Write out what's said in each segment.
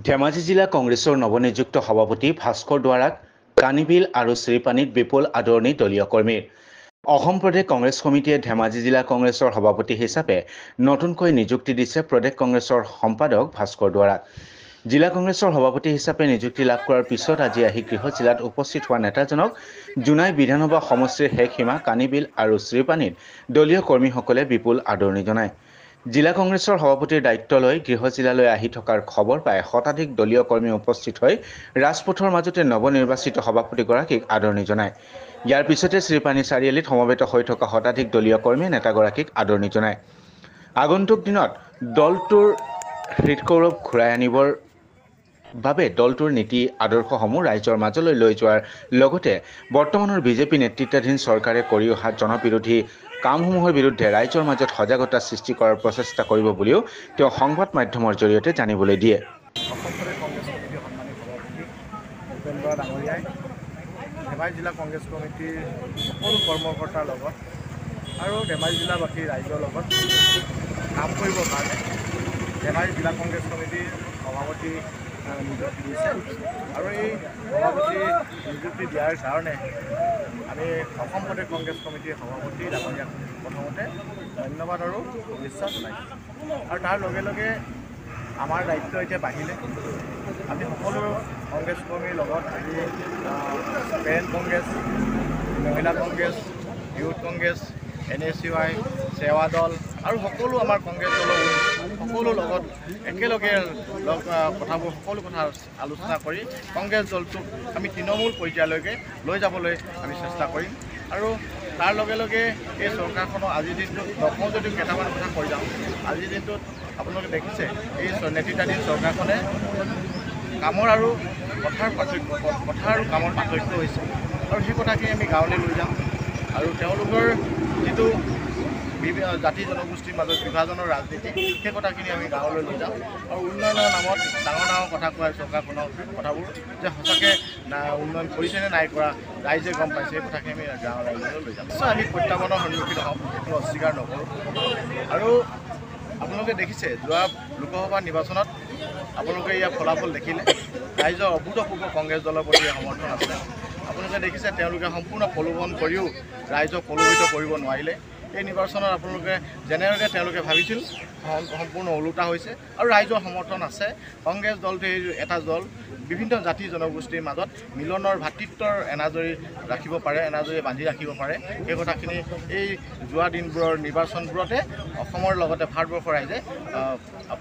ধেমাজি জিলা কংগ্ৰেছৰ নৱনিযুক্ত সভাপতি ভাস্কৰ দুৱাৰাক কানিবিল আৰু শ্ৰীপানীত বিপুল আদৰণি দলীয় কৰ্মীৰ। অসম প্ৰদেশ কংগ্ৰেছ সমিতিয়ে ধেমাজি জিলা কংগ্ৰেছৰ সভাপতি হিচাপে নতুনকৈ নিযুক্তি দিছে প্ৰদেশ কংগ্ৰেছৰ সম্পাদক ভাস্কৰ দুৱাৰাক। জিলা কংগ্ৰেছৰ সভাপতি হিচাপে নিযুক্তি লাভ কৰাৰ পিছত আজি আহি গৃহ জিলাত উপস্থিত হোৱা নেতাজনক জোনাই বিধানসভা সমষ্টিৰ শেষ সীমা কানিবিল আৰু শ্ৰীপানীত দলীয় কৰ্মীসকলে বিপুল আদৰণি জনায়। জিলা কংগ্ৰেছৰ সভাপতিৰ দায়িত্ব লৈ গৃহ জিলালৈ আহি থকাৰ খবৰ পাই শতাধিক দলীয় কৰ্মী উপস্থিত হৈ ৰাজপথৰ মাজতে নৱনিৰ্বাচিত সভাপতিগৰাকীক আদৰণি জনায়। ইয়াৰ পিছতে শ্ৰীপানী চাৰিআলিত সমবেত হৈ থকা শতাধিক দলীয় কৰ্মীয়ে নেতাগৰাকীক আদৰণি জনায়। আগন্তুক দিনত দলটোৰ হৃদগৌৰৱ ঘূৰাই আনিবৰ বাবে দলটোৰ নীতি আদৰ্শসমূহ ৰাইজৰ মাজলৈ লৈ যোৱাৰ লগতে বৰ্তমানৰ বিজেপি নেতৃত্বাধীন চৰকাৰে কৰি অহা জনবিৰোধী কামসমূহৰ বিৰুদ্ধে ৰাইজৰ মাজত সজাগতা সৃষ্টি কৰাৰ প্ৰচেষ্টা কৰিব বুলিও তেওঁ সংবাদ মাধ্যমৰ জৰিয়তে জানিবলৈ দিয়ে। অসম প্ৰদেশ কংগ্ৰেছ কমিটিৰ সন্মানীয় সভাপতি ভূপেন বৰা ডাঙৰীয়াই ধেমাজি জিলা কংগ্ৰেছ কমিটিৰ সকলো কৰ্মকৰ্তাৰ লগত আৰু ধেমাজি জিলাবাসী ৰাইজৰ লগত কাম কৰিবৰ কাৰণে ধেমাজি জিলা কংগ্ৰেছ কমিটিৰ সভাপতি নিযুক্তি দিছে। আৰু এই সভাপতি নিযুক্তি দিয়াৰ কাৰণে আমি অসম প্ৰদেশ কংগ্ৰেছ কমিটিৰ সভাপতি ডাঙৰীয়াক প্ৰথমতে ধন্যবাদ আৰু শুভেচ্ছা জনাইছোঁ। আৰু তাৰ লগে লগে আমাৰ দায়িত্ব এতিয়া বাঢ়িলে। আমি সকলো কংগ্ৰেছ কৰ্মীৰ লগত আজি পেৰেণ্ট কংগ্ৰেছ, মহিলা Congress, youth Congress, NSUI, Sewa Dal আৰু সকলো আমাৰ কংগ্ৰেছ দলৰ সকলো লগত একেলগে লগ কথাবোৰ সকলো কথা আলোচনা কৰি কংগ্ৰেছ দলটোক আমি তৃণমূল পৰ্যায়লৈকে লৈ যাবলৈ আমি চেষ্টা কৰিম। আৰু তাৰ লগে লগে এই চৰকাৰখনৰ আজিৰ দিনটোত নকওঁ যদিও কেইটামান কথা কৈ যাওঁ। আজিৰ দিনটোত আপোনালোকে দেখিছে এই নেতৃত্বাধীন চৰকাৰখনে কামৰ আৰু কথাৰ পাৰ্থক্য, কথা আৰু কামৰ পাৰ্থক্য হৈছে। আৰু সেই কথাখিনি আমি গাঁৱলৈ লৈ যাম। আৰু তেওঁলোকৰ যিটো জাতি জনগোষ্ঠীৰ মাজত বিভাজনৰ ৰাজনীতি, সেই কথাখিনি আমি গাঁৱলৈ লৈ যাম। আৰু উন্নয়নৰ নামত ডাঙৰ ডাঙৰ কথা কোৱা চৰকাৰখনৰ কথাবোৰ যে সঁচাকৈ উন্নয়ন কৰিছে নে নাই কৰা ৰাইজে গম পাইছে, সেই কথাখিনি আমি গাঁৱৰ ৰাইজলৈ লৈ যাম। নিশ্চয় আমি প্ৰত্যাহ্বানৰ সন্মুখীন হ'ম, সেইটো অস্বীকাৰ নকৰোঁ। আৰু আপোনালোকে দেখিছে যোৱা লোকসভা নিৰ্বাচনত আপোনালোকে ইয়াৰ ফলাফল দেখিলে, ৰাইজৰ অভূতপূৰ্ব কংগ্ৰেছ দলৰ প্ৰতি সমৰ্থন আছে। আপোনালোকে দেখিছে তেওঁলোকে সম্পূৰ্ণ প্ৰলোভন কৰিও ৰাইজক প্ৰলোভিত কৰিব নোৱাৰিলে। এই নিৰ্বাচনত আপোনালোকে যেনেদৰে তেওঁলোকে ভাবিছিল সম্পূৰ্ণ ওলোটা হৈছে আৰু ৰাইজৰ সমৰ্থন আছে। কংগ্ৰেছ দলটো এই এটা দল বিভিন্ন জাতি জনগোষ্ঠীৰ মাজত মিলনৰ ভাতৃত্বৰ এনাজৰী ৰাখিব পাৰে, এনাজৰী বান্ধি ৰাখিব পাৰে। সেই কথাখিনি এই যোৱা দিনবোৰৰ নিৰ্বাচনবোৰতে অসমৰ লগতে ভাৰতবৰ্ষৰ ৰাইজে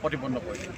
প্ৰতিপন্ন কৰিলে।